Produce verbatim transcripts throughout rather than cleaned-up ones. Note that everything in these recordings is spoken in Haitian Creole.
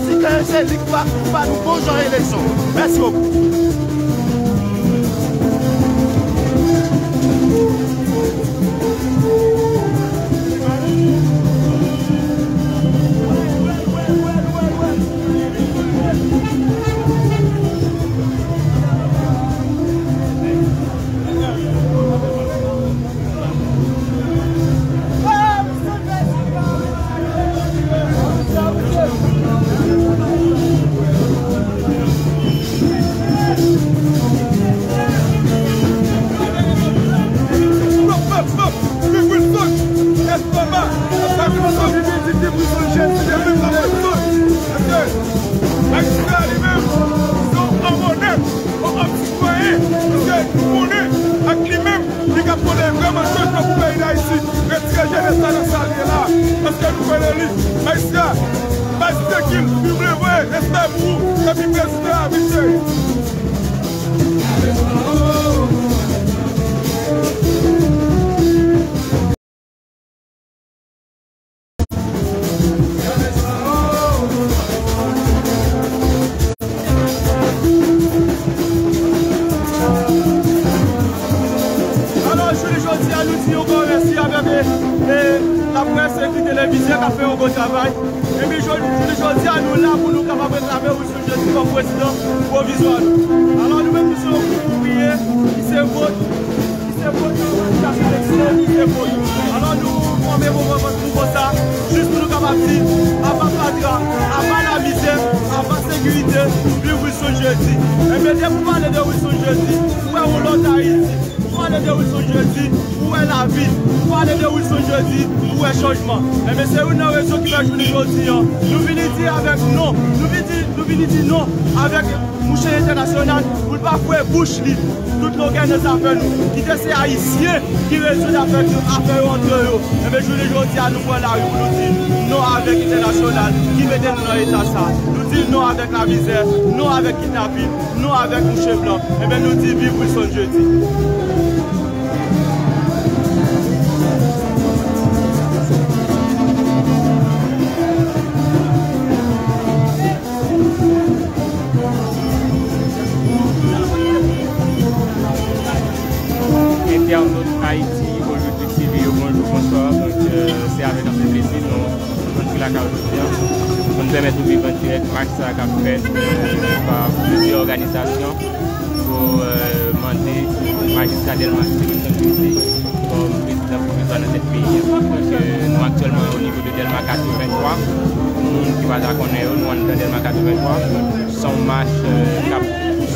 Si ke se li ki va ba nou bon jan eleksyon. Mèsi bokou. Majistra li menm, se yon òm onèt, yon òm sitwayen, paske nou konnen ak li menm, li ka pote vrèman chanjman pou peyi Dayiti. Retire jenès la nan sa l ye la, paske nou kwè nan li. Majistra, baz trankil, viv leve, respè pou ou, epi prezidan a viv cheri. Alò, jounen jodi a, nou di yon gran mèsi avèk, e, e, laprès epi televizyon k ap fè yon bon travay. Epi jodi, jounen jodi a, nou la pou nou kapab reklame Wilson Jeudi kòm prezidan pwovizwa nou. Alò, nou menm, nou se yon gwoup oubliye ki se vòt, ki se vòt nan revandikasyon eleksyon, ki se vòt. Alò, nou fòme mouvman vòt nou konsa, jis pou nou kapab di, aba fatra, aba lamizè, aba sekirite, viv Wilson Jeudi. Ebyen, depi w pale de Wilson Jeudi, ou wè yon lòt Ayiti. Ou pale de Wilson Jeudi, ou wè lavi. Ou pale de Wilson Jeudi, ou wè chanjman. Ebyen, se youn nan rezon ki fè jounen jodi a, nou vini di avèk non, nou vini di, nou vini di non avèk mouche entènasyonal pou l pa foure bouch li tout longè nan zafè nou. Kite se Ayisyen ki rezoud afè, afè yo antre yo. Ebyen, jounen jodi a, nou pran lari pou nou di non avèk entènasyonal ki mete nou nan eta sa. Nou di non avèk lamizè, non avèk kidnapin, non avèk mouche blan. Ebyen, nou di viv Wilson Jeudi. Entènot Ayiti, Olyodrik T V yo, bonjou, bonswa. Donk, euh, se avèk anpil plezi nou, nou antre lakay ou jodi a. Nou pèmèt ou viv an dirèk mach sa k ap fèt, euh, pa plizyè òganizasyon pou, euh, mande majistra Dèlma Cyril Jeudi kòm prezidan pwovizwa nan tèt peyi a. Donk, euh, nou aktyèlman o nivo de Dèlma katrevenntwa. Pou moun ki pa ta konnen yo, nou anndan Dèlma katrevenntwa. Se yon mach, euh, k ap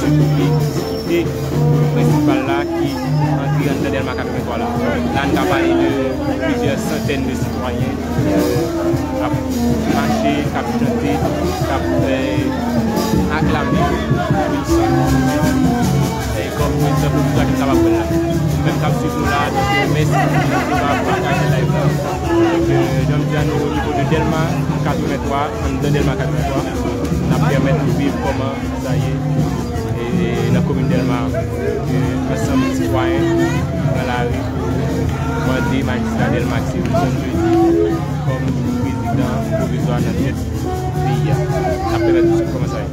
sou kite prensipal la ki antre anndan Dèlma katrevenntwa la. La, n ka pale de plizyè santèn de sitwayen k ap mache, k ap chante, k ap, euh, aklame Wilson, euh, kòm prezidan pwovizwa ki n kapab wè la. Ou menm k ap swiv nou la, donk, euh, mèsi pou pataje live la. Donk, euh, jan m di a nou, o nivo de Dèlma katrevenntwa, anndan Dèlma katrevenntwa, n ap pèmèt nou viv kòman sa ye, e, nan komin Dèlma, e, ansanm sitwayen pran lari pou mande majistra Dèlma Cyril Jeudi kòm prezidan pwovizwa nan tèt peyi a. N ap pèmèt nou swiv kòman sa ye.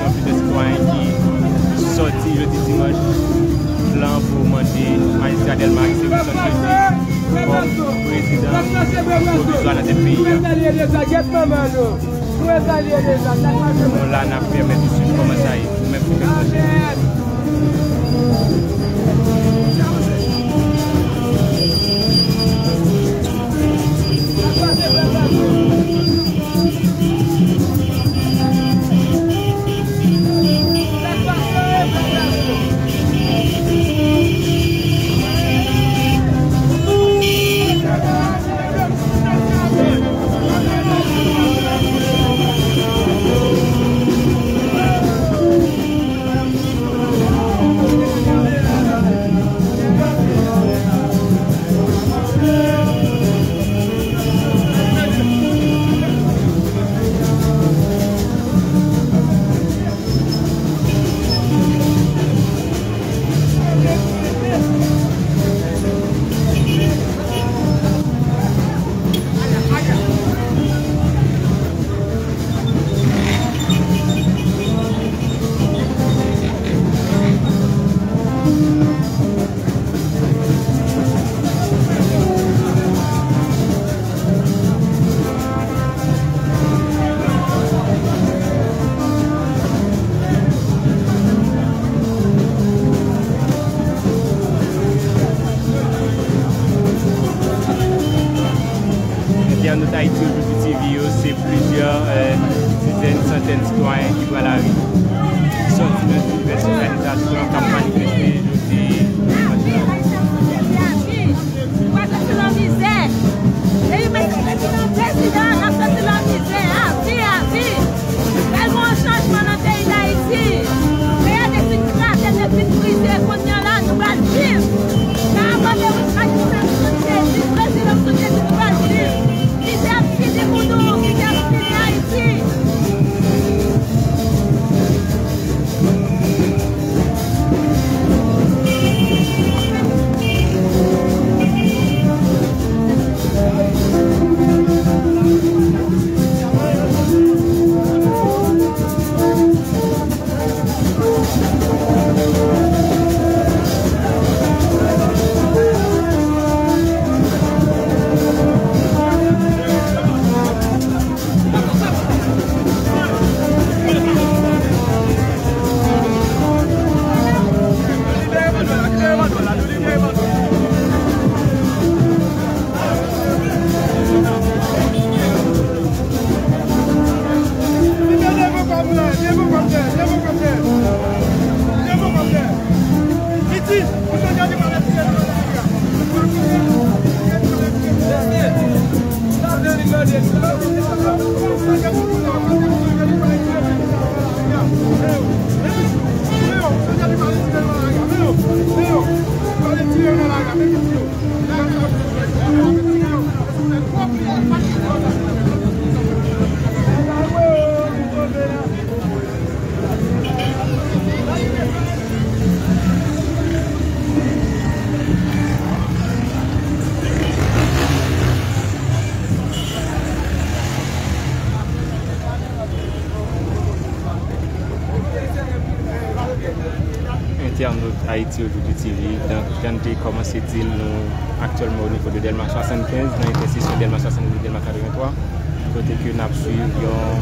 Anpil de sitwayen ki sòti jodi dimanch lan pou mande majistra Dèlma ki se Wilson Jeudi kòm prezidan pwovizwa nan tèt peyi a. Nou la n ap pèmèt ou swiv kòman sa ye, ou menm ki fè pwojè. Entènot Ayiti Ojodi T V yo, se plizyè, eh, dizèn, santèn sitwayen ki pran lari, ki sòti nan divès òganizasyon k ap manifeste jodi dimanch la. Nou pa sòti nan mizè. Depi m te prezidan, prezidan, n ap sòti nan mizè. Avi, avi. Fè l gon chanjman nan peyi Dayiti. Peyi a te fin kraze, te fin brize. Kounye a la, nou pral viv. N a abòne wi, majistra Wilson Jeudi, prezidan Wilson Jeudi, nou pral viv. Mizè ap fini pou nou, mizè ap fini Ayiti. Entènot Ayiti Ojodi T V, donk, jan n te kòmanse di l, nou aktyèlman o nivo de Dèlma swasannkenz, nan entèseksyon Dèlma swasannkenz e Dèlma katrevenntwa, kote ke n ap swiv yon,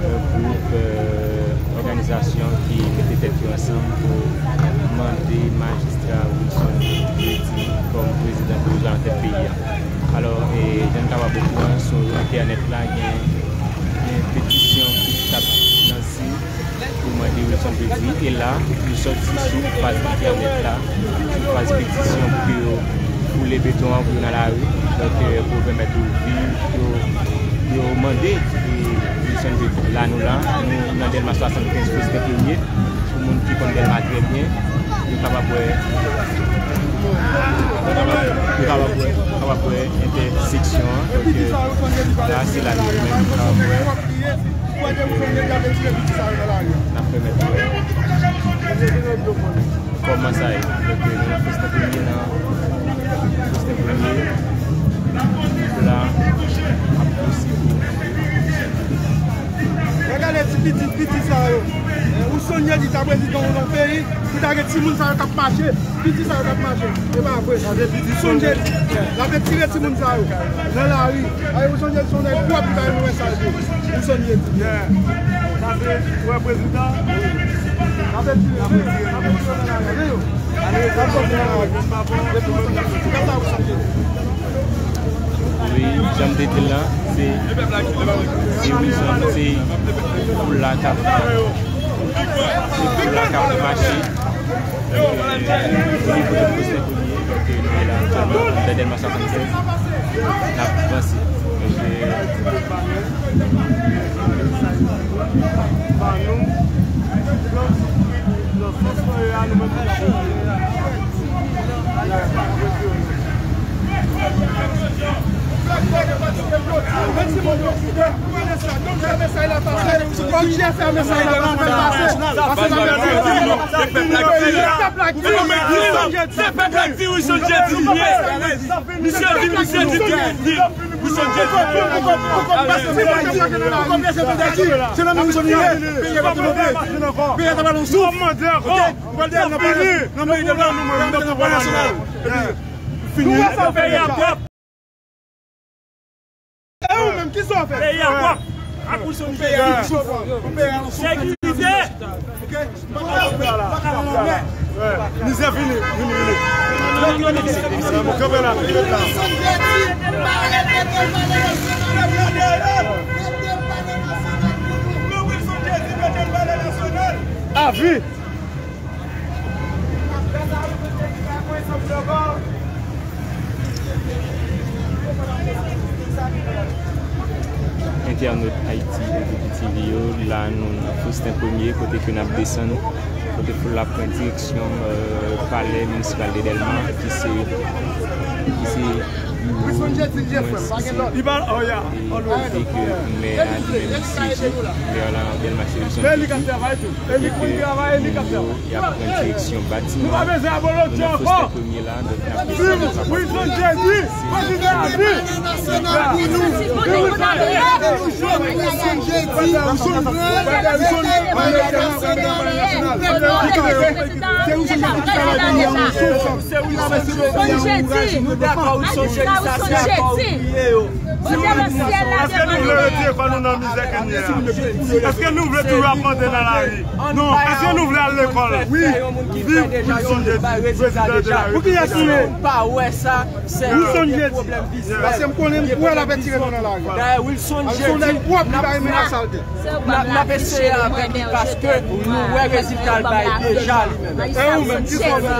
yon gwoup, eh, òganizasyon ki mete tèt yo ansanm pou mande majistra Wilson Jeudi kòm prezidan pwovizwa nan tèt peyi a. Alò, eh, jan n kapab okouran, sou entènèt la, gen, gen petisyon ki t ap lanse pou mande Wilson Jeudi. E la, nou sòti sou paj entènèt la, sou paj petisyon pou ke yo foule beton an, pou yo nan lari. Donk, eh, pou pèmèt yo viv, pou yo, pou yo mande, eh, Wilson Jeudi. La, nou la, nou nan Dèlma swasannkenz, Faustin Premier. Pou moun ki konn Dèlma trè byen, yo kapab wè, yo kapab, yo kapab wè, kapab wè entèseksyon an. Donk, eh, la, se la nou menm, nou kapab wè. N ap pèmèt wè kòman sa ye. Donk, eh, nou nan Faustin Premier, nan Faustin Premier, la, ap pouse pou Gade ti pitit piti sa yo. Sonje di ta prezidan yon peyi, pou ta gen timoun sa yo k ap mache, piti sa yo k ap mache. E pa vre. Ou sonje di l ap retire timoun sa yo nan lari. Ay, ou sonje di se yon nèg pwòp li bay nou wè sa l ye. Ou sonje di. Yeah. Sa se wè prezidan. L ap retire, l ap retire nan lari. Gade yo. Ale, sa pwòp nan lari. Depi ou sonje di. Sa ou sonje di. Wi, jan m te di l lan, se, se Wilson, se foul la k ap, se foul la k ap mache. E, nou rive kote Faustin Premier, donk, nou ye la aktyèlman, nan Dèlma swasannsèz, n ap vanse. Donk, e, Se pèp la k di Wilson Jezi vini. Misye vin, misye di vini. Wilson Jezi. Se nan men Wilson li ye. Peyi a pa vle. Peyi a ta pral nan souf. Ok? Ou pral dèyè nan palè, nan meri de blan, nan palè nasyonal. Epi, fini. Peyi a pwòp. E ou menm, kisa w fè? Peyi a pwòp. Ak Wilson Jezi. Sekirite. Mizè vini, vini, vini. Kanpe la, kanpe la. Avi. Entènot Ayiti N P P T V yo, la nou nan Faustin Premier, kote ke n ap desann, kote foul la ap pran direksyon, e, palè minisipal de Dèlma, ki se, ki se biwo mwen sisi. E kote ke mè a li menm li syeje, mè a la Dèlma se Wilson Jezi. E ke nou, y ap pran direksyon batiman. Nou nan Faustin Premier la, donk n ap desann, n ap pran direksyon. Wilson Jezi, prezidan a vi. Nasyonal pou nou. Wilson Jezi, Wilson Jezi, se Wilson Jezi ki travay pou nou. Se Wilson Jezi. Nou dakò, Wilson Jezi, sa se akò oubliye yo. Èske nou vle retire kò nou nan mizè ke n ye a? Èske nou vle toujou ap mande nan lari? Non. Èske nou vle al lekòl? Wi. Viv Wilson Jezi, prezidan de la Repiblik. Pou kiyès nou ye? Wilson Jezi. Paske m konnen m kwè l ap retire nou nan lari. Dayè, Wilson Jezi, n ap, n ap eseye avèk li paske nou wè rezilta l bay deja li menm. E ou menm, kisa w fè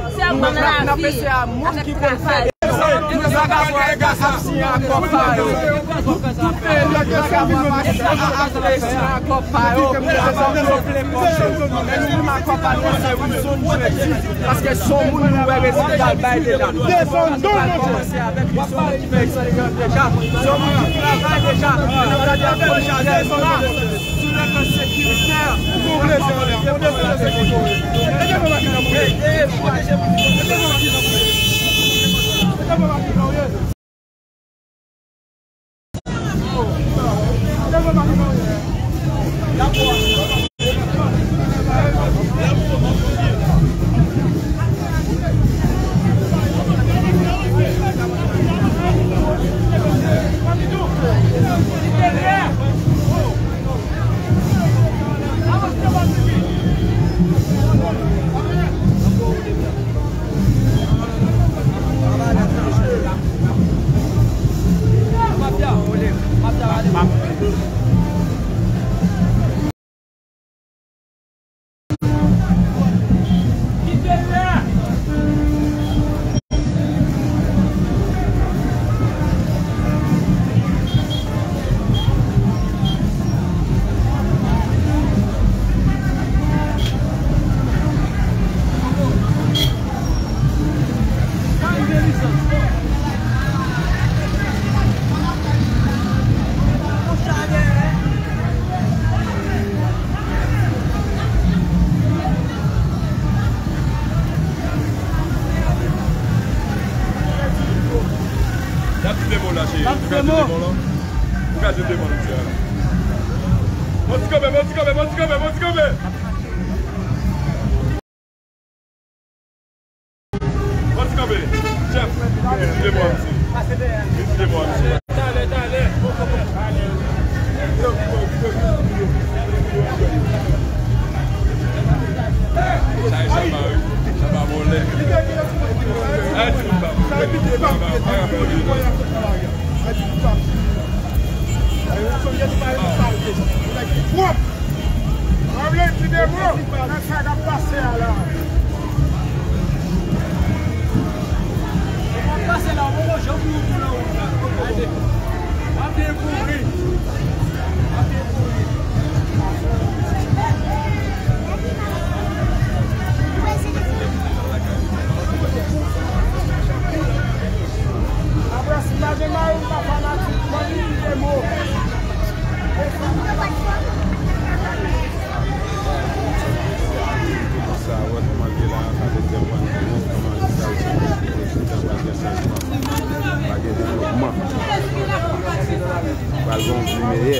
deja? N ap, n ap eseye a moun ki konn fè. Tout vagabon ap siyen akò pa yo. Tout, tout peyi vagabon ap siyen akò pa yo. Sa yo plen pòch yo. Men nou menm akò pa nou se Wilson Jezi. Paske se yon moun nou wè rezilta l bay deja. Nou pa kòmanse avèk Wilson ki fè eksperyans deja. Se yon moun ki travay deja. Nan gade akò deja. Sou le plan sekiritè, N ap di de mo la, cheri. N ap di de mo. Ou ka di de mo, mesye a. Bon ti kanpe, bon ti kanpe, bon ti kanpe, bon ti kanpe. Pwòp! Mwen vle di de mo nan sa k ap pase a la. Sa k ap pase la, w poko janm wè w nan wout la. Gade. W ap vin kouri. W ap vin kouri. Apre, si pa gen mari, m pa fanatik, mwen di de mo. Sa, wè kòman l ye la, sa vle di ap pran nou, kòman sa, sa, sa, sa, sa, sa, sa, sa, pa gen devlopman. Pral gen yon vi meyè.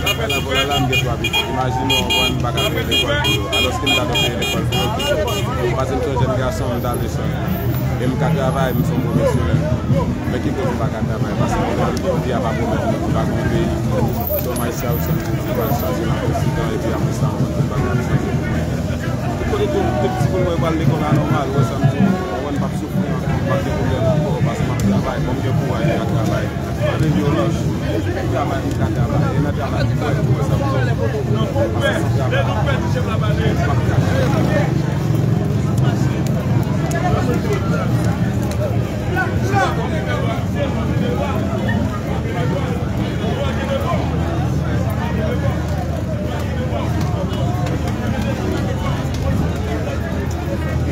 Apre la, vwala la, m gen twa pitit. Imajine w, w konprann, m pa ka peye lekòl pou yo. Alòske m ta dwe peye lekòl pou yo. Paske m se yon jèn gason, m ta vle chanje. E m ka travay, m se yon pwofesyonèl. Men ki koz m pa ka travay? Paske jodi a pa pwomèt mwen, m pa gen yon peyi. Domaj sa yo, sa m di, m pral chanje nan prezidan, epi apre sa, m konn bagay ap chanje pou mwen. Tout kote tou, de ti moun mwen pral lekòl la nòmal, wè sa m di, w konprann, m p ap soufri ankò, m p ap gen pwoblèm ankò, paske m ap travay, bon, m gen kouraj, m ka travay. Pa de vyolans. Travay, m ka travay. E nan travay, m ka travay. Nan bon pè, lè nou pèdi chèf la pale.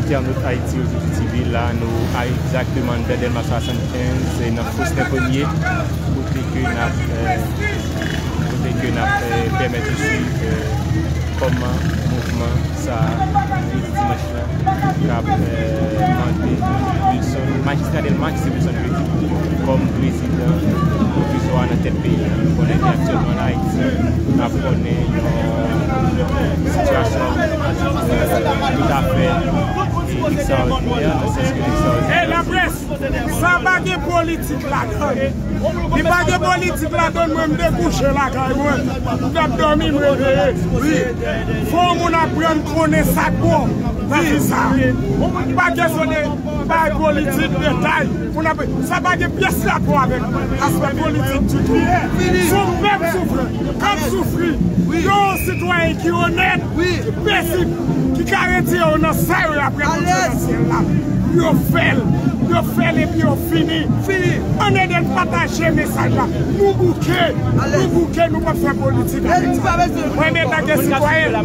Entènot Ayiti, Ojodi T V, la nou egzakteman anndan Dèlma swasannkenz, se nan Fosten Premye, kote ke n ap, eh, kote ke n ap, eh, pèmèt ou swiv, eh, kòman mouvman sa a, jodi dimanch la, k ap, eh, mande Wilson, majistra Dèlma, ki se Wilson Petit, kòm prezidan pwovizwa nan tèt peyi a. Nou konnen li aktyèlman an Ayiti, n ap konnen yon sitiyasyon, eh, toutafè, eh, ekstraòdinè, nan sans ke ekstraòdinè. Hey, laprès! Sa pa gen politik ladan l. Li pa gen politik ladan l, mwen m te kouche lakay mwen. M t ap dòmi, m reveye. Wi. Fò yon moun aprann konnen sa k bon nan vi sa. Pa kesyon de bay politik, detay. Moun ap, sa pa gen pyès rapò avèk aspè politik ditou. Se yon pèp soufran k ap soufri. Yo, yon sitwayen ki onèt, ki pezib, ki ka retire yo nan sa yo ye apre Bondye nan syèl la. Yo fè l, yo fè l epi yo fini. Ann ede n pataje mesaj la. Nou bouke, nou bouke, nou p ap fè politik avèk sa. Mwen, men, antanke sitwayen,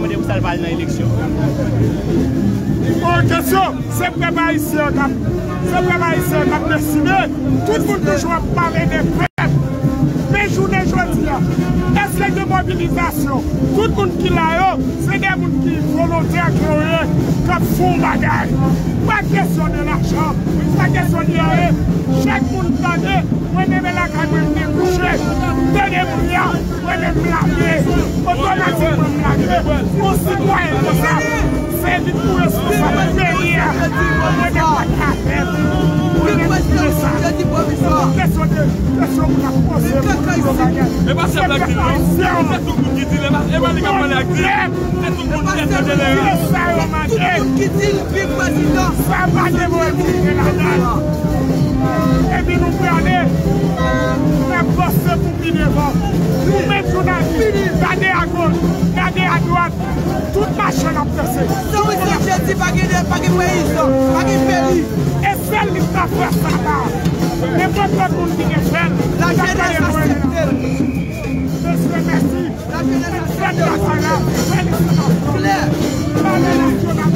bon, kesyon, se pèp ayisyen an k ap, se pèp ayisyen an k ap deside. Tout moun toujou ap pale de pèp. Men jounen jodi a, èske gen mobilizasyon? Tout moun ki la yo, se de moun ki volontè ke yo ye, k ap fè yon bagay. Pa kesyon de lajan, pa kesyon de anyen. Chak moun tande, mwen menm lakay mwen m te kouche, m tande bri a, mwen menm m lage, otomatikman m lage. Yon sitwayen konsa, se li k pou responsab peyi a. Mwen menm pa ka fè l. Mwen menm m di sa. Kesyon de, kesyon moun ap poze pou yo bagay. E pa sèl nèg ki di l non. Se tout moun ki di l, e pa, e pa li k ap pale ak di l. Se tout moun nèt nan dèlè a. Se sa yo mande. Tout moun ki di l viv prezidan. Sa pa gen politik ladan l. Epi nou prale, n ap panse pou pi devan. Nou menm jounalis, gade agoch, gade adwat, tout machann ap danse. San wi se jedi, pa gen, pa gen peyizan, pa gen peyi. E sèl li k ka fè sa la. Nenpòt lòt moun ki te fè l, li t ap pale mwen. Mesye, mèsi. Fèt lakay la, felisitasyon. Lame nasyonal.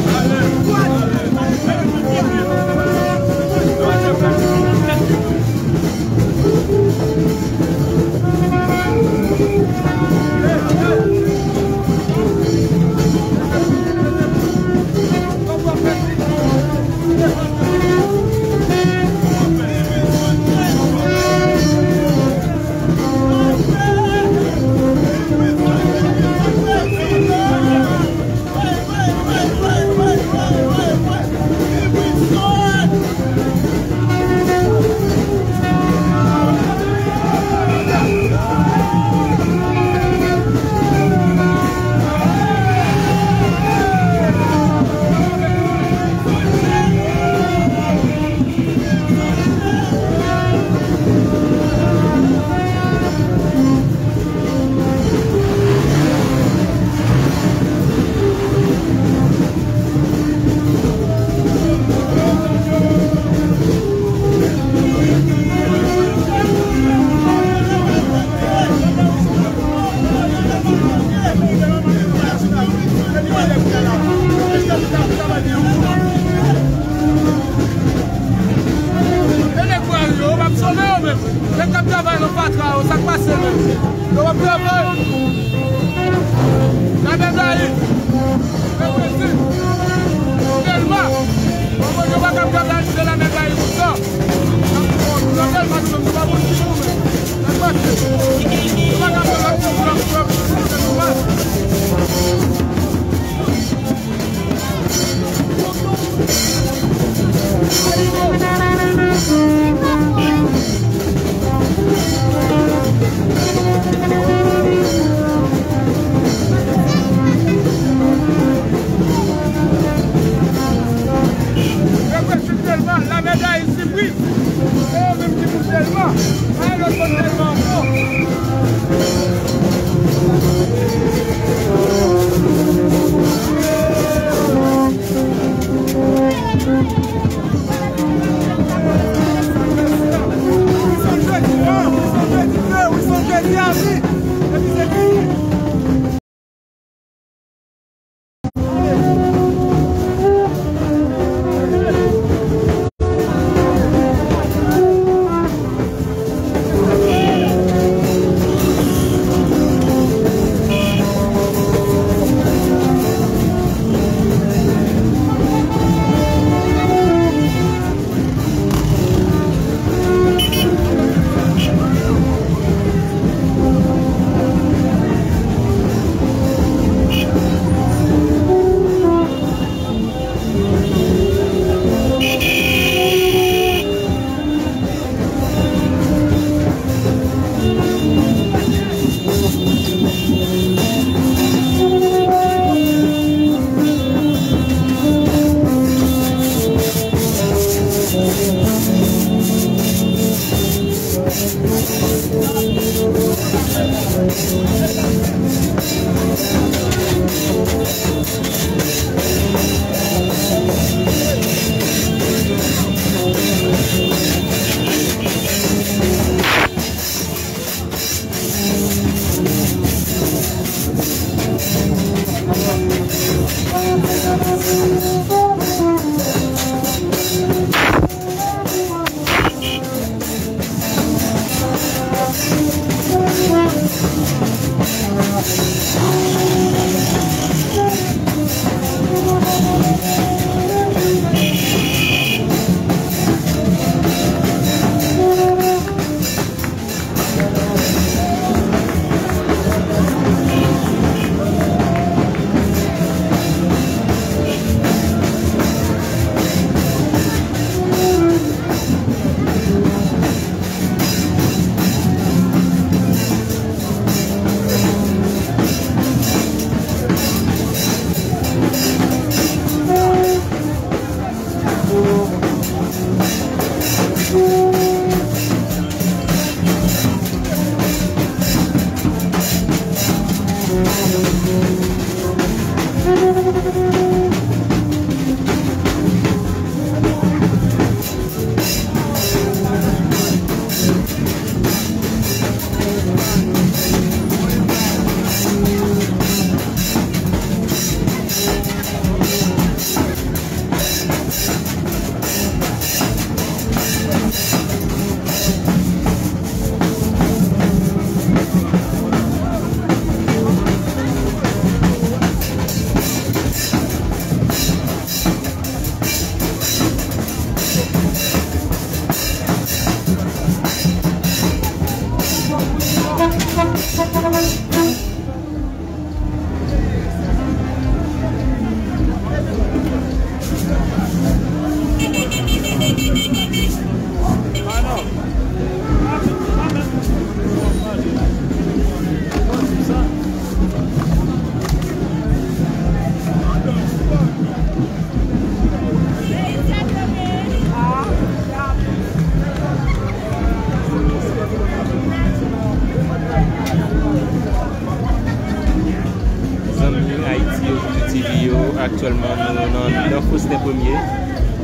Zanmi Ayiti yo, Fuji T V yo, aktyèlman nou nan, nan Faustin Premier,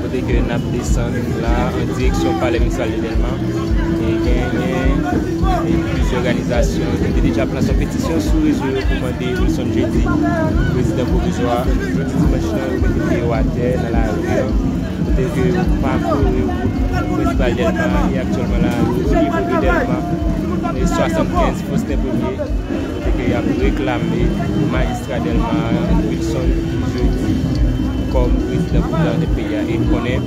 kote ke n ap desann la an direksyon Palè Minisipal de Dèlma. E genyen, e plizyè òganizasyon ki te deja lanse yon petisyon sou rezo yo pou mande Wilson Jeudi, prezidan pwovizwa, jodi dimanch lan, yo mete pye yo atè nan lari an. Kote ke yo pafore wout prensipal Dèlma e aktyèlman la, yo o nivo de Dèlma, e swasannkenz Faustin Premier, kote ke y ap reklame majistra Dèlma, Wilson Jeudi, kòm prezidan pwovizwa tèt peyi a. E n konnen,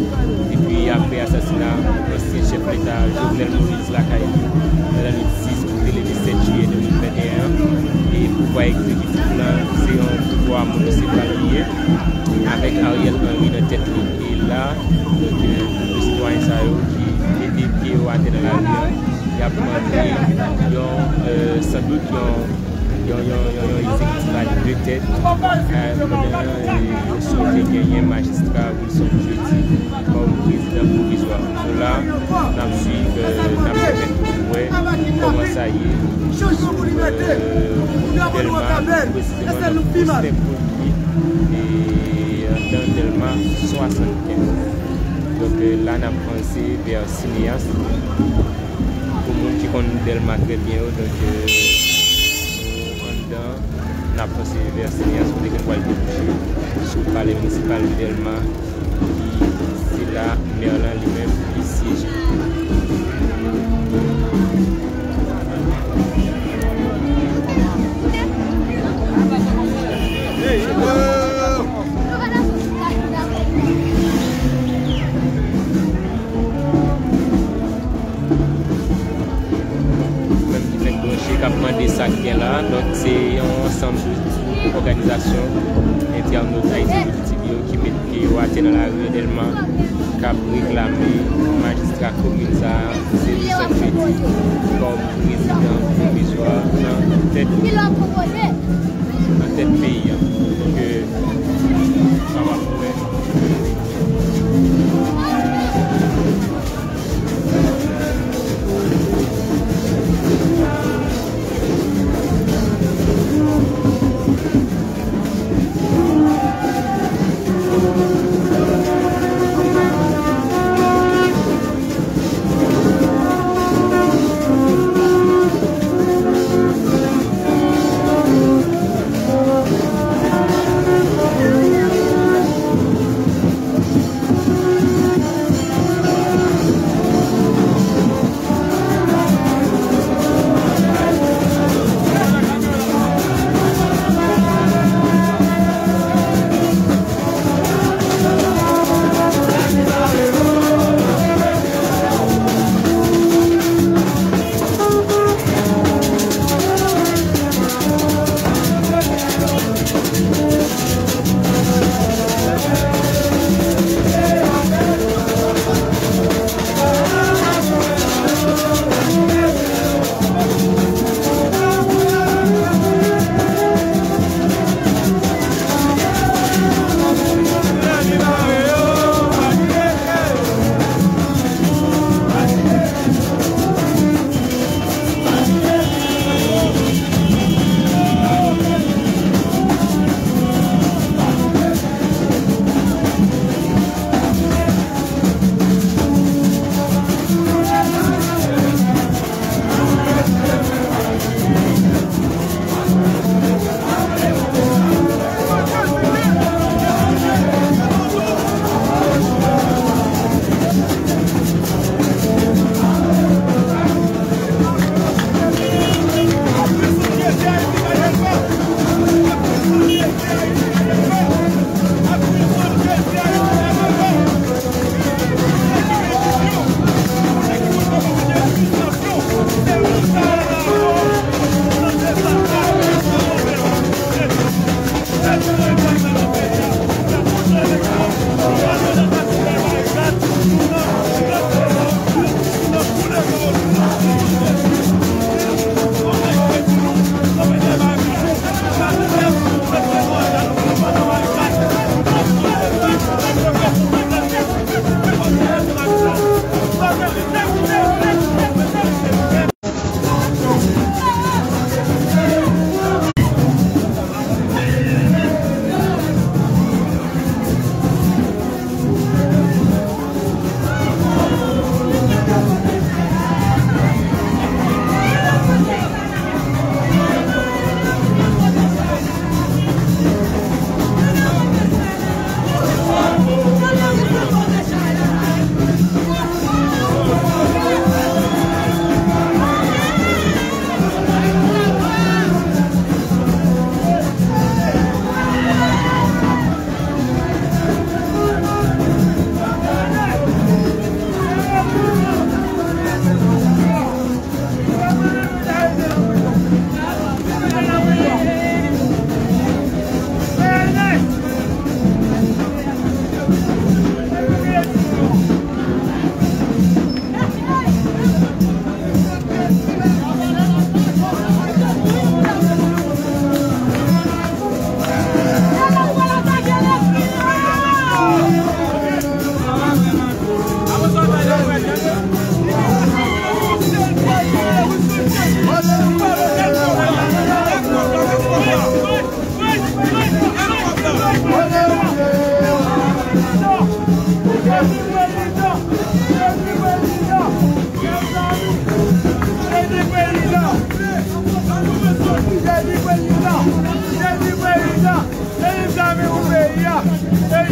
depi apre asasina ansyen chèf leta Jovenel Moïse lakay li, nan lane sis pou te leve sèt jiyè de mil venteyen an, e pouvwa egzekitif lan, se yon pouvwa monisipal li ye, avèk Ariel Henry nan tèt li. E la, donk, e, tout sitwayen sa yo ki mete pye yo atè nan lari an, y ap mande yon, e, sandout yon, yon, yon, yon, yon egzekitif a de tèt, e, pandan, e, yo sonje genyen majistra Wilson Jeudi kòm prezidan pwovizwa. So la, n ap swiv, e, n ap pèmèt nou wè kòman sa ye sou, e, Dèlma, presizeman nan Faustin Premier, e, anndan Dèlma swasannkenz. Donk, e, la, n ap vanse vè Sineyas. Pou moun ki konn Dèlma trè byen yo, donk, e, nou anndan, n ap panse vè Sineyas kote ke n pral debouche sou palè minisipal Dèlma, ki se la mè lan li menm li syeje. Menm ki fèk branche, k ap mande sa k gen la. Donk, se yon ansanm de gwoup, òganizasyon, entènot Ayiti T V yo ki met pye yo atè nan lari Dèlma, k ap reklame majistra komin sa a, Wilson Jeudi, kòm prezidan pwovizwa nan tèt, nan tèt peyi a. Donk, e, sa w ap wè.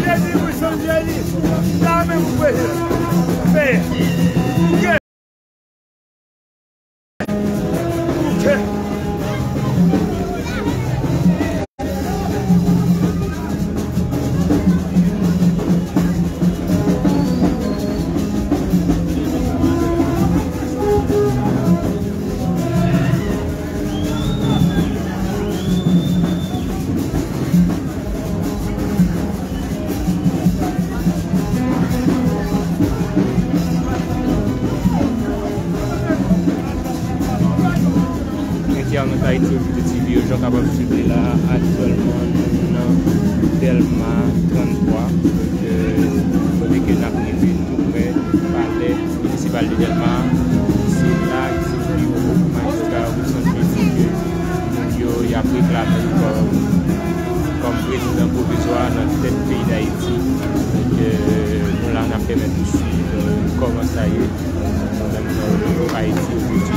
Jezi, wi, San Jezi. La menm, wi. Fè. Entènot Ayiti Ouvriye T V yo, jan w kapab swiv li la, aktyèlman nou nan Dèlma trannntwa, kote ke n ap rive tou prè palè minisipal de Dèlma. Se la ki se biwo majistra Wilson Petit ke moun yo y ap reklame l kòm, kòm prezidan pwovizwa nan tèt peyi Dayiti. Donk, euh, nou la, n ap pèmèt ou swiv, euh, kòman sa ye. Nan Ayiti Ouvriye T V.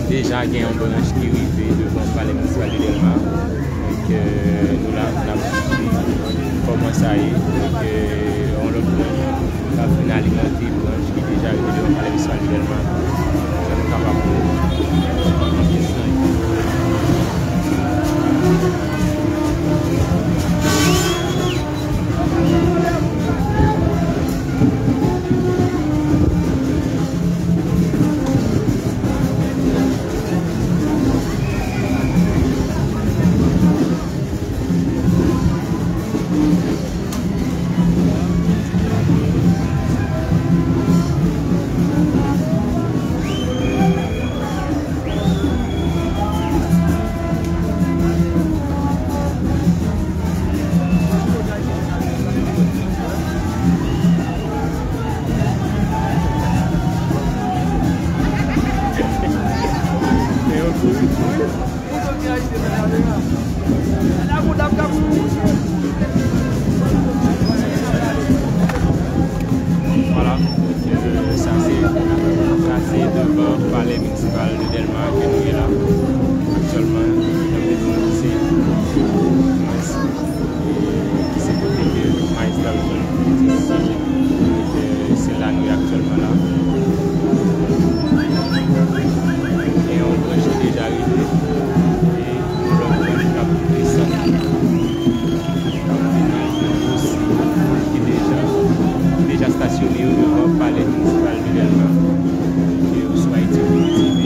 Deja gen yon branch ki rive devan palè minisipal de Dèlma. Donk, euh, nou la, n ap swiv kòman sa ye. Donk, euh, yon lòt branch k ap vin alimante branch ki deja rive devan palè minisipal de Dèlma. Sa nou kapab wè anbyans lan ye. Vwala, donk, euh, sa se, sa se devan palè minisipal de Dèlma ke nou ye la. Aktyèlman, n ap devan lise Prince, ki se kote ke majistra Wilson Petit siyeje. Donk, euh, se la nou ye aktyèlman la. Gen yon branch ki deja rive. E yon lòt branch k ap desann. K ap vini osi, ki deja, ki deja stasyone yo devan palè minisipal de Dèlma. Ke yo sou Ayiti T V.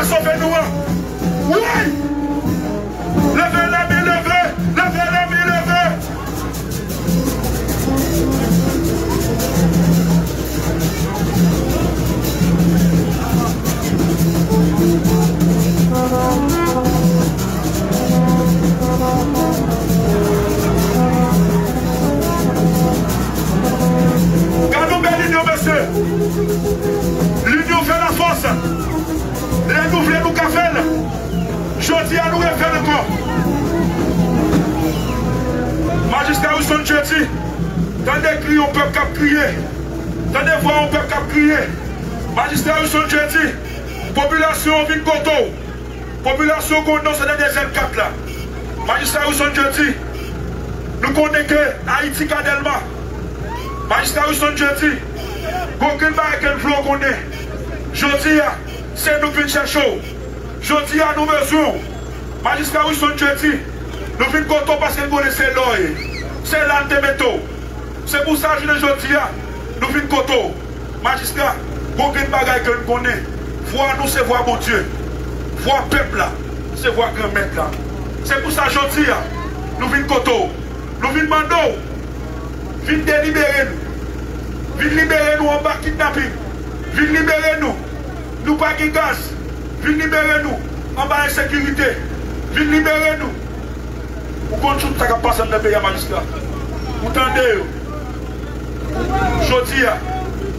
Sove nou an. Woy! Leve lame, leve! Leve lame, leve! Gade yon bèl inyon, mesye. Linyon fè lafòs. Lè nou vle, nou ka fè l. Jodi a, nou refè l ankò. Majistra Wilson Jeudi, tande kri yon pèp k ap kriye. Tande vwa yon pèp k ap kriye. Majistra Wilson Jeudi, popilasyon an vin kote w. Popilasyon konnen w se nan dezyèm kat la. Majistra Wilson Jeudi, nou konnen ke Ayiti ka Dèlma. Majistra Wilson Jeudi, gen anpil bagay ke n vle w konnen. Jodi a, se nou k vin chèche w. Jodi a, nou bezwen w. Majistra Wilson Jeudi, nou vin kote w paske n konnen se la w ye. Se la n te mete w. Se pou sa, jounen jodi a, nou vin kote w. Majistra, gen anpil bagay ke n konnen. Vwa nou se vwa Bondye. Vwa pèp la, se vwa Granmèt la. Se pou sa, jodi a, nou vin kote w. Nou vin mande w, vin delibere nou. Vin libere nou anba kidnaping. Vin libere nou. Nou pa gen gaz. Vin libere nou anba ensekirite. Vin libere nou. Ou konn tout sa k ap pase anndan peyi a, majistra. Ou tande yo. Jodi a,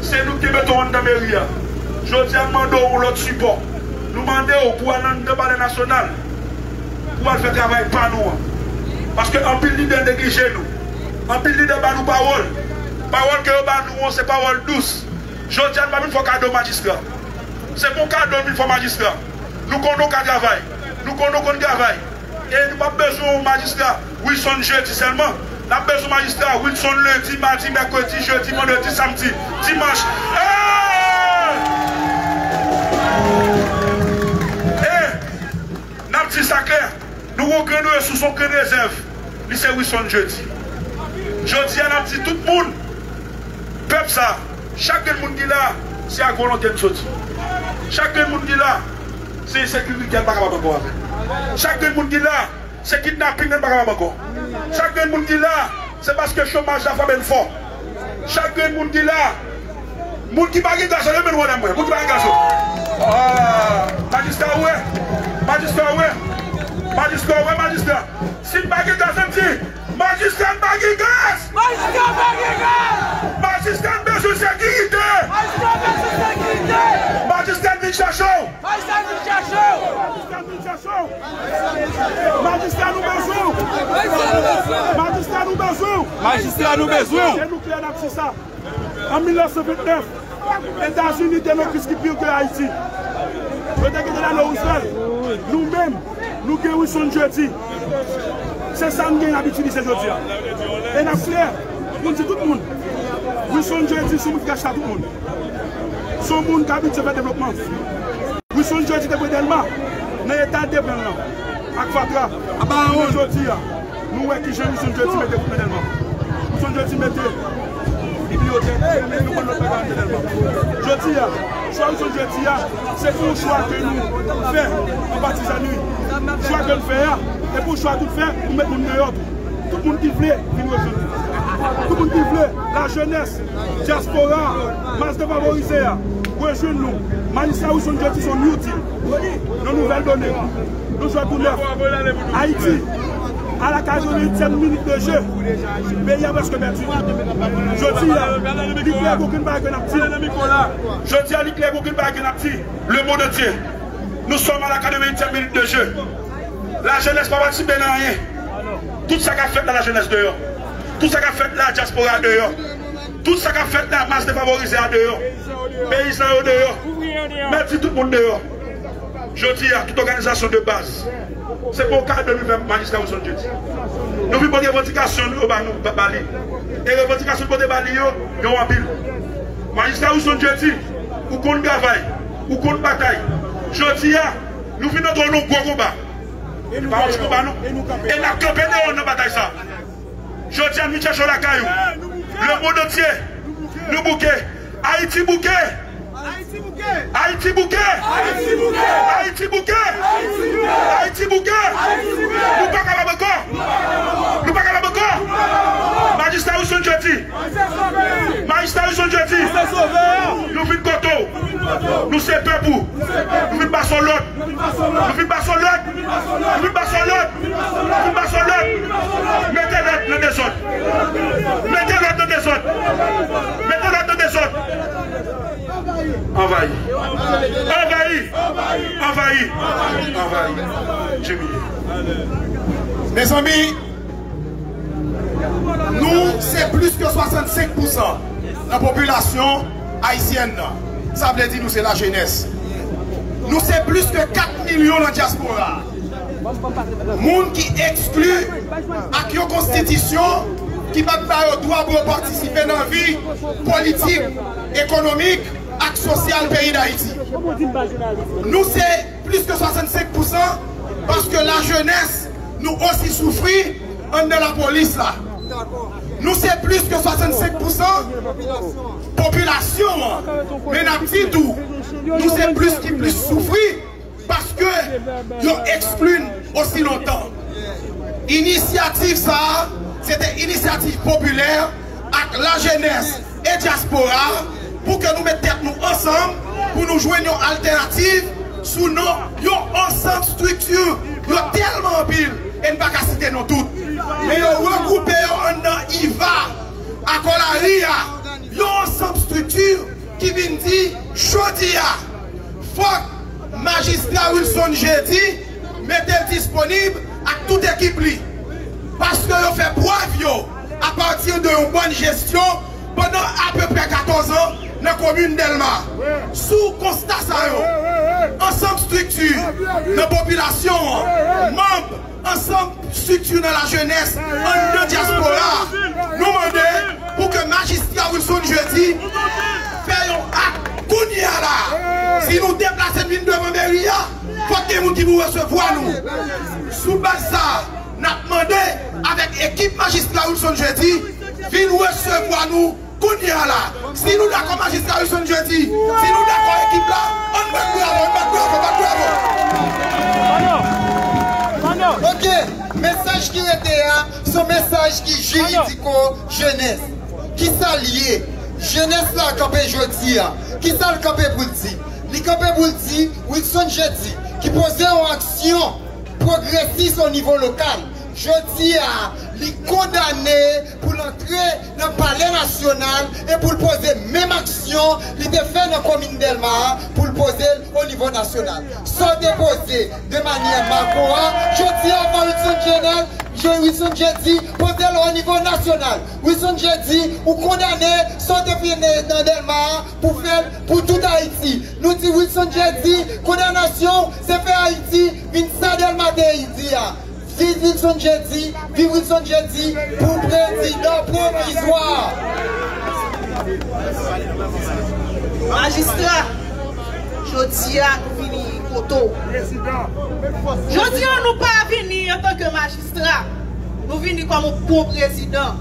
se nou ki te mete w anndan meri a. Jodi a, n mande w yon lòt sipò. Nou mande w pou w al anndan Palè Nasyonal, pou w al fè travay pa nou an. Paske anpil lidè neglije nou. Anpil lidè ba nou pawòl. Pawòl ke yo ba nou an, se pawòl dous. Jodi a, n pa vin fè w kado majistra. Se pa yon kado n vin fè w majistra. Nou konnen w ka travay. Nou konnen w konn travay. E nou p ap bezwen yon majistra Wilson Jeudi sèlman. N ap bezwen majistra Wilson lendi, madi, mèkredi, jedi, vandredi, samdi, dimanch. Hey! Hey! N ap di sa klè. Nou yon grenn resous, yon grenn rezèv. Li se Wilson Jeudi. Jodi a, n ap di tout moun, pèp sa, chak grenn moun ki la, se ak volonte n soti. Chak grenn moun ki la, se ensekirite n pa kapab ankò avè l. Chak grenn moun ki la, se kidnaping nan n pa kapab ankò. Chak grenn moun ki la, se paske chomaj la frape n fò. Chak grenn moun ki la, moun ki pa gen gaz, leve men nou anlè mwen. Moun ki pa gen gaz yo. Ah, majistra, ou wè? Majistra, ou wè? Majistra, ou wè, majistra? Si n pa gen gaz, ann di, majistra, n pa gen gaz! Majistra, n pa gen gaz! Majistra, n bezwen sekirite! Majistra, n bezwen sekirite! Majistra, n vin chèche w! Majistra, n vin chèche w! Majistra, nou bezwen w! Majistra, nou bezwen w! Majistra, nou bezwen w! Se nou klè n ap di sa. An mil nèf san vennèf, Etazini te nan kriz ki pi ke Ayiti. Yo te kite Dano Roosevelt. Nou menm, nou gen Wilson Jeudi. Se sa n gen, n ap itilize jodi a. E n ap klè pou n di tout moun, Wilson Jeudi se yon moun ki ka chita tout moun. Se yon moun k abitye fè devlopman. Wilson Jeudi te pran Dèlma nan eta deplen lan ak fatra. Men jodi a, nou wè kijan Wilson Jeudi mete wout nan Dèlma. Wilson Jeudi mete bibliyotèk, nou konn lòt bagay nan Dèlma. Jodi a, chwa Wilson Jeudi a, se pou yon chwa ke nou fè an patizanri. Chwa ke n fè a, e pou chwa tout fè, nou met moun deyò tou. Tout moun ki vle vin rejwenn nou. Tout moun ki vle, lajenès, dyaspora, mas defavorize a, rejwenn nou. Majistra Wilson Jeudi se yon outil nan nouvèl done. Nou jwe tou nèf. Ayiti, a la katrevennyitèm minit de je, peyi a prèske pèdi. Jodi a, li klè gen okenn bagay ke n ap di. Jodi a, li klè gen okenn bagay ke n ap di. Le monde entier, nous sommes à la quatre-vingt-huitième minute de jeu. Lajenès pa patisipe nan anyen. Tout sa k ap fèt la, lajenès deyò. Tout sa k ap fèt la, dyaspora deyò. Tout sa k ap fèt la, mas defavorize a deyò. Peyizan yo deyò. Mèt di tout moun deyò. Jodi a, tout òganizasyon de baz, se pa yon kado nou fè majistra Wilson Jeudi. Nou vin pote revandikasyon nou yo ba nou, ba, ba li. E revandikasyon nou pote ba li yo, yo anpil. Majistra Wilson Jeudi, ou konn travay, ou konn batay. Jodi a, nou vin antre nan yon gwo konba. E pa yon ti konba non. E n ap kanpe deyò nan batay sa. Jodi a, nou chèche w lakay ou. Le monde entier, nou bouke. Ayiti bouke. Ayiti bouke! Ayiti bouke! Ayiti bouke! Ayiti bouke! Ayiti bouke! Nou pa kapab ankò! Nou pa kapab ankò! Majistra Wilson Jeudi! Majistra Wilson Jeudi! Nou vin kote w! Nou se pèp ou! Nou vin ba son lòd! Nou vin ba son lòd! Nou vin ba son lòd! Nou vin ba son lòd! Mete lòd nan dezòd! Mete lòd nan dezòd! Mete lòd nan dezòd! Anvayi. Anvayi. Anvayi. Anvayi. Jimmy. Mezanmi, nou se plis ke swasannsenk pousan nan popilasyon ayisyèn nan. Sa vle di nou se lajenès. Nou se plis ke kat milyon nan dyaspora. Moun ki ekskli ak yon konstitisyon ki pa t ba yo dwa pou yo patisipe nan vi politik, ekonomik ak sosyal peyi Dayiti. Nou se plis ke swasannsenk pousan paske lajenès nou osi soufri anndan lapolis la. Nou se plis ke swasannsenk pousan popilasyon an. Men n ap di tou, nou se plis ki plis soufri paske yo ekskli n osi lontan. Inisyativ sa a, se te inisyativ popilè ak lajenès e dyaspora pou ke nou met tèt nou ansanm pou nou jwenn yon altènativ sou non yon ansanm estrikti yo tèlman anpil e n pa ka site non tout. Men yo regwoupe yo anndan iva, akò lari a, yon ansanm estrikti ki vin di jodi a, fòk Majistra Wilson Jeudi mete l disponib ak tout ekip li. Paske yo fè prèv yo apati de yon bòn jesyon pandan apeprè katòz an nan komin Dèlma. Sou konsta sa yo, ansanm estrikti nan popilasyon an, manm, ansanm estrikti nan lajenès anndan dyaspora, nou mande pou ke Majistra Wilson Jeudi fè yon ak kounye a la. Si nou deplase n vin devan meri a, fòk gen moun ki pou resevwa nou. Sou baz sa, n ap mande avèk ekip Majistra Wilson Jeudi vin resevwa nou kounye a la. Si nou dakò Majistra Wilson Jeudi, si nou dakò ekip la, ann bat bravo, ann bat bravo, bat bravo. Ok, mesaj ki rete a, se yon mesaj ki jiridiko jenès. Kisa l ye? Jenès la kanpe jodi a. Kisa l kanpe pou l di? Li kanpe pou l di, Wilson Jeudi, ki poze yon aksyon pwogresis o nivo lokal, jodi a, li kondane pou l antre nan Palè Nasyonal e pou l poze menm aksyon li te fè nan komin Dèlma a, pou l poze l o nivo nasyonal. Sa w te poze de manyè makwo a, jodi a, fò Wilson Jeudi, Wilson Jeudi poze l o nivo nasyonal. Wilson Jeudi, ou kondane sa w te fè nan Dèlma a pou fè l pou tout Ayiti. Nou di Wilson Jeudi, kondanasyon w, se fè Ayiti vin sa Dèlma te di a. Viv Wilson Jeudi, viv Wilson Jeudi pou prezidan pwovizwa. Majistra, jodi a nou vini kote w. Jodi a nou pa vini antanke majistra, nou vini kòm yon bon prezidan.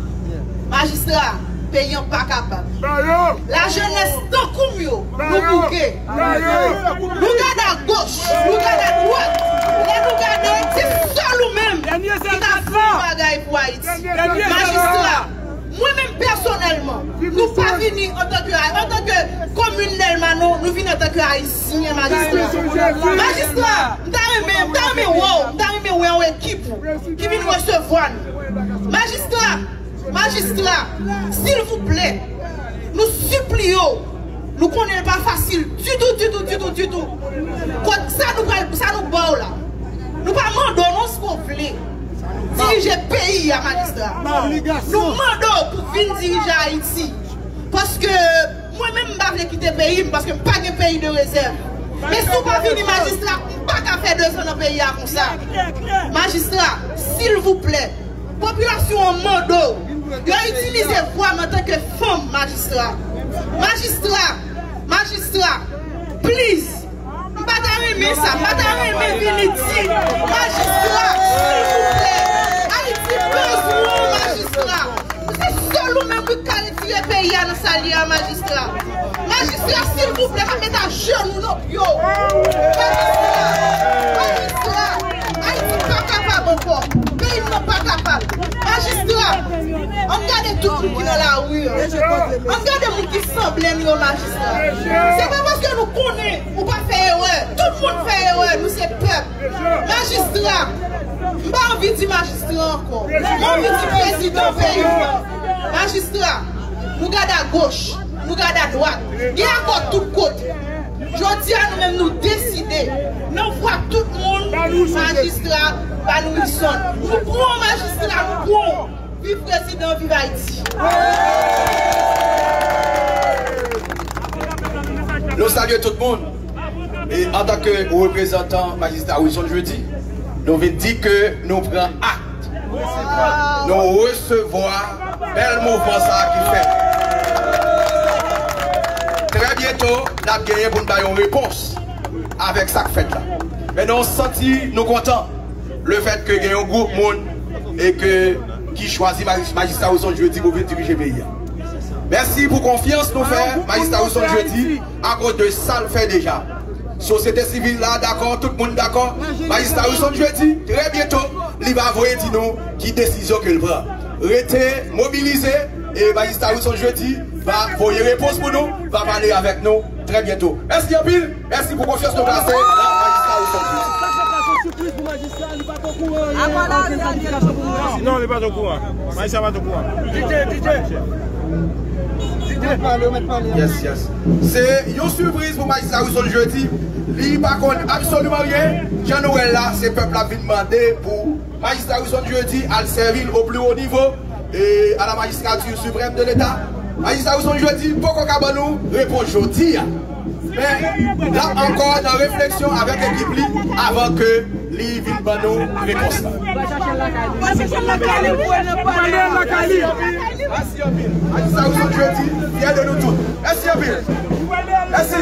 Majistra, peyi an pa kapab. Lajenès tankou m yo, nou bouke. Nou gade agoch, nou gade adwat. Lè nou gade, se sèl ou menm ki ka fè yon bagay pou Ayiti. Majistra, mwen menm pèsonèlman, nou pa vini antanke, antanke komin Dèlma, non, nou vini antanke Ayisyen, majistra. Majistra, m ta renmen, m ta renmen wè w, m ta renmen wè yon ekip ou ki vin resevwa nou. Majistra, Majistra, silvouplè, nou sipliye w, nou konnen l pa fasil ditou, ditou, ditou, ditou. Kot sa nou pral, sa nou ba w la? Nou pa mande w non, si w vle dirije peyi a, majistra. Nou mande w pou vin dirije Ayiti. Paske mwen menm, m pa vle kite peyi m, paske m pa gen peyi de rezèv. Men si w pa vini, majistra, m pa ka fè dezan nan peyi a konsa. Majistra, silvouplè, popilasyon an mande w, yo itilize vwa m antanke fanm, majistra. Majistra, majistra, please, m pa ta renmen sa, m pa ta renmen vini di, majistra, silvouplè, Ayiti bezwen w, majistra. Se sèl ou menm ki ka retire peyi a nan sa l ye a, majistra. Majistra, silvouplè, pa met ajenou nan pye w. Majistra, majistra, Ayiti pa kapab ankò. Peyi m nan pa kapab. Majistra, ann gade tout moun ki nan lari an. Ann gade moun ki sanble nou yo, majistra. Se pa paske nou konnen ou pa fè erè. Tout moun fè erè, nou se pèp. Majistra, m pa anvi di majistra ankò. M anvi di prezidan peyi an. Majistra, nou gade agoch, nou gade adwat. Gen akò tout kote. Jodi a, nou menm nou deside, nan vwa tout moun, majistra, ba nou yon sòn. Nou pran majistra, nou pran. Viv prezidan, viv Ayiti. Nou salye tout moun. E antanke reprezantan majistra Wilson Jeudi, nou vin di ke nou pran akte. Nou resevwa bèl mouvman sa a ki fèt. Trè byento, n ap genyen pou n bay yon repons avèk sa k fèt la. Men nou santi nou kontan lefèt ke gen yon gwoup moun e ke, ki chwazi Maj-, Majistra Wilson Jeudi pou vin dirije peyi a. Mèsi pou konfyans nou fè Majistra Wilson Jeudi akoz de sa l fè deja. Sosyete sivil la dakò, tout moun dakò. Majistra Wilson Jeudi, trè byento, li va voye di nou ki desizyon ke l pran. Rete mobilize e Majistra Wilson Jeudi va voye repons pou nou, va pale avèk nou trè byento. Mèsi anpil, mèsi pou konfyans nou plase nan Majistra Wilson Jeudi. Non, li pa t okouran. Majistra pa t okouran. Yes, yes. Se yon sipriz pou Majistra Wilson Jeudi. Li pa konn absoliman ryen. Jan nou wè l la, se pèp la vin mande pou Majistra Wilson Jeudi al sèvi l o pli wo nivo e a la Magistrature Suprême de l'État. Majistra Wilson Jeudi poko ka ban nou repons jodi a. Men, l ap ankò nan refleksyon avèk ekip li avan ke li vin ban nou repons la. Majistra Wilson Jeudi, fyè de nou tout. Mèsi anpil. Mèsi.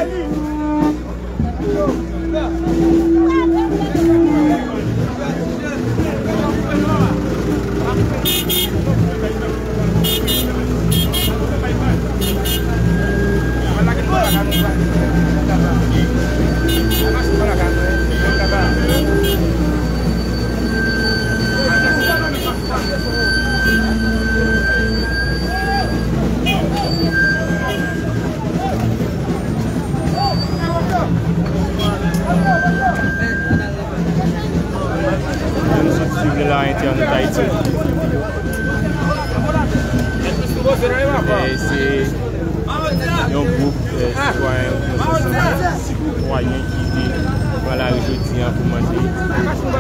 Nou sot swiv li la, entènot Ayiti. E se yon gwoup, eh, sitwayen, yon ansanm sitwayen ki te pran lari jodi a pou mande majistra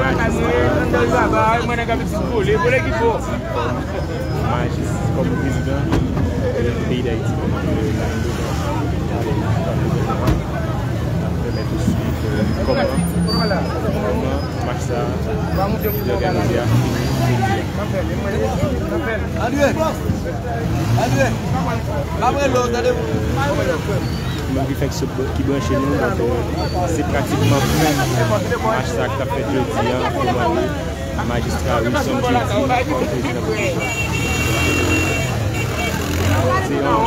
majis-, kòm prezidan, eh, peyi Dayiti. N ap pèmèt ou swiv, eh, kòman, kòman mach sa a te òganize a. Andre! Andre! Pou moun ki fèk sot, ki branche nou, donk, eh, se pratikman fen mach sa a ki t ap fèt jodi a pou mande Majistra Wilson Jeudi kòm prezidan pwofesyonèl. Se yon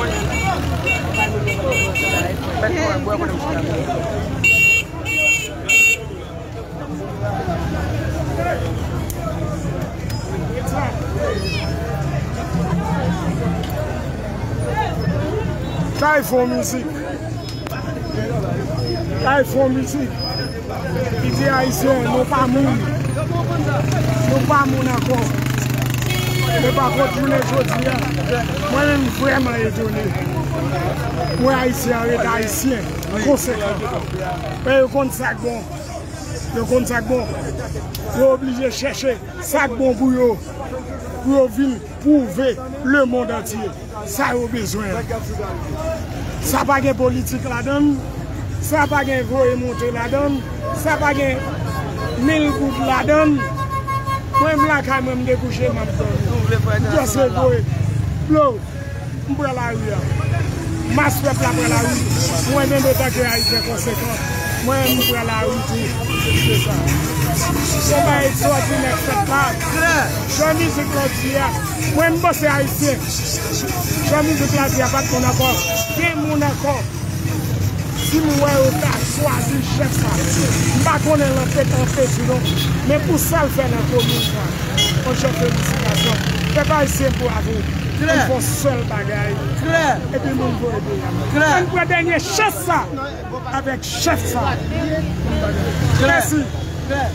Kay fon mizik. Kay fon mizik. Ki di Ayisyen, nou pa moun. Nou pa moun ankò. Men pa kont, jounen jodi a, mwen menm vrèman etone. Mwen Ayisyen an ret Ayisyen, konsekan. Men yo konn sa k bon. Yo konn sa k bon. Yo oblije chèche sa k bon pou yo. Pou yo vin pwouve lemonn antye sa yo bezwen an. Sa pa gen politik ladan l, sa pa gen voye monte ladan l, sa pa gen mil goud ladan l. Mwen menm lakay mwen, m dekouche, m ap dòmi. M jis voye dlo. M pran lari a. Mas pèp la pran lari. Mwen menm, antanke Ayisyen konsekan, mwen menm m pran lari tou. Se sa. Se yon bagay egzòdinè k fèt la. Jan mizik la di a, mwen m panse Ayisyen, jan mizik la di a, pa t moun ankò. Gen moun ankò. Si m wè yo ta chwazi chèf sa, m pa konnen l anpe-, anpezi non. Men pou sa l fè nan komin sa, monchè, felisitasyon. Pèp ayisyen, bravo. Klè. Ann fè yon sèl bagay. Klè. Epi moun voye peyi a. Klè. Ann pran dènye chans sa avèk chèf sa. Klè. Mèsi. Klè.